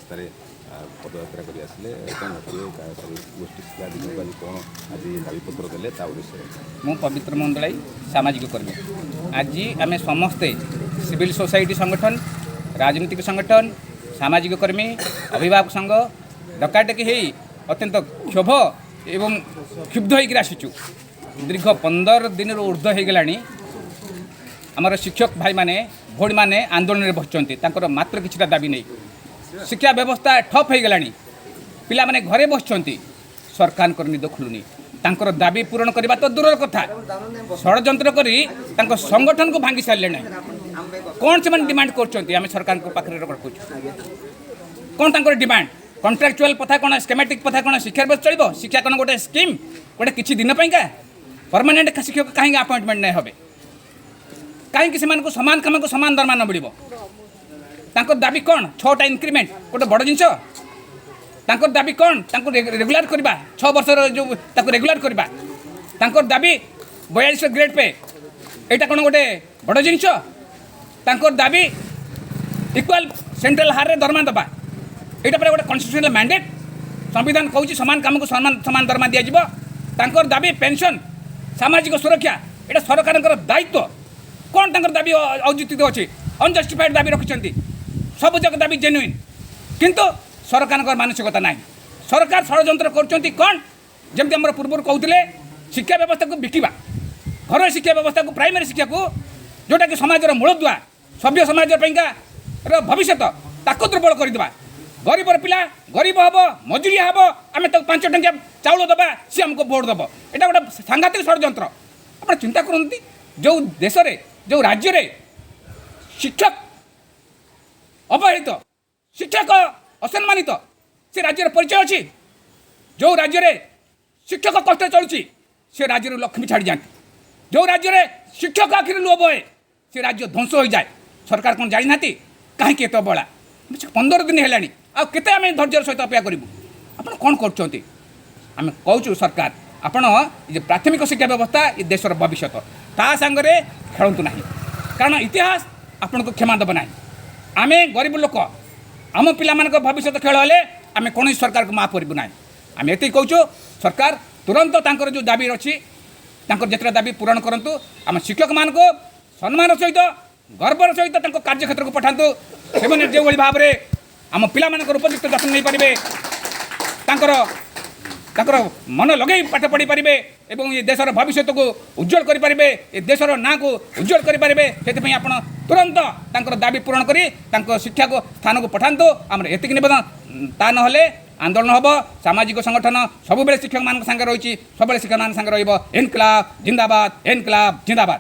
ରାସ୍ତାରେ ପଦଯାତ୍ରା କରି ଆସିଲେ। କ'ଣ କିଏ ଗୋଷ୍ଠୀ ଶିକ୍ଷାଧିକାରୀଙ୍କୁ ଆଜି କ'ଣ ଆଜି ଦାବିପତ୍ର ଦେଲେ ତା ଉଦ୍ଦେଶ୍ୟରେ? ମୁଁ ପବିତ୍ର ମଣ୍ଡଳାଇ, ସାମାଜିକ କର୍ମୀ। ଆଜି ଆମେ ସମସ୍ତେ ସିଭିଲ୍ ସୋସାଇଟି ସଂଗଠନ, ରାଜନୈତିକ ସଂଗଠନ, ସାମାଜିକ କର୍ମୀ, ଅଭିଭାବକ ସଂଘ ଡକାଡକି ହେଇ ଅତ୍ୟନ୍ତ କ୍ଷୋଭ ଏବଂ କ୍ଷୁବ୍ଧ ହୋଇକରି ଆସିଛୁ। ଦୀର୍ଘ 15 ଦିନରୁ ଉର୍ଦ୍ଧ୍ୱ ହୋଇଗଲାଣି, ଆମର ଶିକ୍ଷକ ଭାଇମାନେ, ଭଉଣୀମାନେ ଆନ୍ଦୋଳନରେ ବସିଛନ୍ତି ତାଙ୍କର ମାତ୍ର କିଛିଟା ଦାବି ନେଇ। ଶିକ୍ଷା ବ୍ୟବସ୍ଥା ଠପ୍ ହୋଇଗଲାଣି, ପିଲାମାନେ ଘରେ ବସିଛନ୍ତି, ସରକାରଙ୍କର ନିଦ ଖୋଲୁନି। ତାଙ୍କର ଦାବି ପୂରଣ କରିବା ତ ଦୂରର କଥା, ଷଡ଼ଯନ୍ତ୍ର କରି ତାଙ୍କ ସଂଗଠନକୁ ଭାଙ୍ଗି ସାରିଲେଣି। କ'ଣ ସେମାନେ ଡିମାଣ୍ଡ କରୁଛନ୍ତି, ଆମେ ସରକାରଙ୍କ ପାଖରେ ରଖୁଛୁ। କ'ଣ ତାଙ୍କର ଡିମାଣ୍ଡ? କଣ୍ଟ୍ରାକ୍ଚୁଆଲ ପ୍ରଥା କ'ଣ, ସ୍କେମାଟିକ୍ ପ୍ରଥା କ'ଣ ଶିକ୍ଷା ବ୍ୟବସ୍ଥା ଚଳିବ? ଶିକ୍ଷା କ'ଣ ଗୋଟେ ସ୍କିମ୍, ଗୋଟେ କିଛି ଦିନ ପାଇଁକା? ପରମାନେଣ୍ଟ ଶିକ୍ଷକ କାହିଁକି ଆପଏଣ୍ଟମେଣ୍ଟ ନାଇଁ ହେବେ? କାହିଁକି ସେମାନଙ୍କୁ ସମାନ କାମକୁ ସମାନ ଦରମା ନ ମିଳିବ? ତାଙ୍କର ଦାବି କ'ଣ? ଛଅଟା ଇନକ୍ରିମେଣ୍ଟ ଗୋଟେ ବଡ଼ ଜିନିଷ? ତାଙ୍କର ଦାବି କ'ଣ? ତାଙ୍କୁ ରେଗୁଲାର କରିବା, 6 ବର୍ଷର ଯେଉଁ ତାକୁ ରେଗୁଲାର କରିବା। ତାଙ୍କର ଦାବି 42 ଗ୍ରେଡ୍ ପେ, ଏଇଟା କ'ଣ ଗୋଟେ ବଡ଼ ଜିନିଷ? ତାଙ୍କର ଦାବି ଇକ୍ୱାଲ୍ ସେଣ୍ଟ୍ରାଲ ହାରରେ ଦରମା ଦେବା, ଏଇଟା ପରା ଗୋଟେ କନଷ୍ଟିଟ୍ୟୁସନାଲ ମ୍ୟାଣ୍ଡେଟ୍। ସମ୍ବିଧାନ କହୁଛି ସମାନ କାମକୁ ସମାନ ସମାନ ଦରମା ଦିଆଯିବ। ତାଙ୍କର ଦାବି ପେନସନ୍, ସାମାଜିକ ସୁରକ୍ଷା, ଏଇଟା ସରକାରଙ୍କର ଦାୟିତ୍ୱ। କ'ଣ ତାଙ୍କର ଦାବି ଅଯୁକ୍ତିତ ଅଛି? ଅନଜଷ୍ଟିଫାଏଡ୍ ଦାବି ରଖିଛନ୍ତି। ସବୁଯାକ ଦାବି ଜେନୁଇନ୍, କିନ୍ତୁ ସରକାରଙ୍କର ମାନସିକତା ନାହିଁ। ସରକାର ଷଡ଼ଯନ୍ତ୍ର କରୁଛନ୍ତି। କ'ଣ ଯେମିତି ଆମର ପୂର୍ବରୁ କହୁଥିଲେ, ଶିକ୍ଷା ବ୍ୟବସ୍ଥାକୁ ବିକିବା, ଘରୋଇ ଶିକ୍ଷା ବ୍ୟବସ୍ଥାକୁ, ପ୍ରାଇମେରୀ ଶିକ୍ଷାକୁ, ଯେଉଁଟାକି ସମାଜର ମୂଳଦୁଆ, ସଭ୍ୟ ସମାଜ ପାଇଁକା ର ଭବିଷ୍ୟତ, ତାକୁ ଦୁର୍ବଳ କରିଦେବା। ଗରିବର ପିଲା ଗରିବ ହେବ, ମଜୁରିଆ ହେବ, ଆମେ ତାକୁ 5 ଟଙ୍କିଆ ଚାଉଳ ଦେବା, ସିଏ ଆମକୁ ଭୋଟ ଦେବ। ଏଇଟା ଗୋଟେ ସାଂଘାତିକ ଷଡ଼ଯନ୍ତ୍ର। ଆପଣ ଚିନ୍ତା କରନ୍ତି, ଯେଉଁ ଦେଶରେ, ଯେଉଁ ରାଜ୍ୟରେ ଶିକ୍ଷକ ଅବହେଳିତ, ଶିକ୍ଷକ ଅସମ୍ମାନିତ, ସେ ରାଜ୍ୟର ପରିଚୟ ଅଛି? ଯେଉଁ ରାଜ୍ୟରେ ଶିକ୍ଷକ କଷ୍ଟ ଚଳୁଛି, ସେ ରାଜ୍ୟରୁ ଲକ୍ଷ୍ମୀ ଛାଡ଼ି ଯାଆନ୍ତି। ଯେଉଁ ରାଜ୍ୟରେ ଶିକ୍ଷକ ଆଖିରୁ ଲୁହ ବହେ, ସେ ରାଜ୍ୟ ଧ୍ୱଂସ ହୋଇଯାଏ। ସରକାର କ'ଣ ଜାଣିନାହାନ୍ତି? କାହିଁକି ଏତେ ଅବହେଳା? 15 ଦିନ ହେଲାଣି, ଆଉ କେତେ ଆମେ ଧୈର୍ଯ୍ୟର ସହିତ ଅପେକ୍ଷା କରିବୁ? ଆପଣ କ'ଣ କରୁଛନ୍ତି? ଆମେ କହୁଛୁ ସରକାର, ଆପଣ ଏ ଯେ ପ୍ରାଥମିକ ଶିକ୍ଷା ବ୍ୟବସ୍ଥା ଏ ଦେଶର ଭବିଷ୍ୟତ, ତା ସାଙ୍ଗରେ ଖେଳନ୍ତୁ ନାହିଁ, କାରଣ ଇତିହାସ ଆପଣଙ୍କୁ କ୍ଷମା ଦେବ ନାହିଁ। ଆମେ ଗରିବ ଲୋକ, ଆମ ପିଲାମାନଙ୍କ ଭବିଷ୍ୟତ ଖେଳ ହେଲେ ଆମେ କୌଣସି ସରକାରକୁ ମାଫ କରିବୁ ନାହିଁ। ଆମେ ଏତିକି କହୁଛୁ, ସରକାର ତୁରନ୍ତ ତାଙ୍କର ଯେଉଁ ଦାବି ଅଛି, ତାଙ୍କର ଯେତେଟା ଦାବି ପୂରଣ କରନ୍ତୁ। ଆମ ଶିକ୍ଷକମାନଙ୍କୁ ସମ୍ମାନର ସହିତ, ଗର୍ବର ସହିତ ତାଙ୍କ କାର୍ଯ୍ୟକ୍ଷେତ୍ରକୁ ପଠାନ୍ତୁ। ସେମାନେ ଯେଉଁଭଳି ଭାବରେ ଆମ ପିଲାମାନଙ୍କର ଉପଯୁକ୍ତ ଯତ୍ନ ନେଇପାରିବେ, ତାଙ୍କର ତାଙ୍କର ମନ ଲଗାଇ ପାଠ ପଢ଼ିପାରିବେ ଏବଂ ଏ ଦେଶର ଭବିଷ୍ୟତକୁ ଉଜ୍ଜଳ କରିପାରିବେ, ଏ ଦେଶର ନାଁକୁ ଉଜ୍ଜଳ କରିପାରିବେ, ସେଥିପାଇଁ ଆପଣ ତୁରନ୍ତ ତାଙ୍କର ଦାବି ପୂରଣ କରି ତାଙ୍କ ଶିକ୍ଷାକୁ ସ୍ଥାନକୁ ପଠାନ୍ତୁ। ଆମର ଏତିକି ନିବେଦନ। ତା ନହେଲେ ଆନ୍ଦୋଳନ ହେବ। ସାମାଜିକ ସଂଗଠନ ସବୁବେଳେ ଶିକ୍ଷକମାନଙ୍କ ସାଙ୍ଗରେ ରହିଛି, ସବୁବେଳେ ଶିକ୍ଷକମାନଙ୍କ ସାଙ୍ଗରେ ରହିବ। ଇନକଲାବ ଜିନ୍ଦାବାଦ, ଇନକଲାବ ଜିନ୍ଦାବାଦ।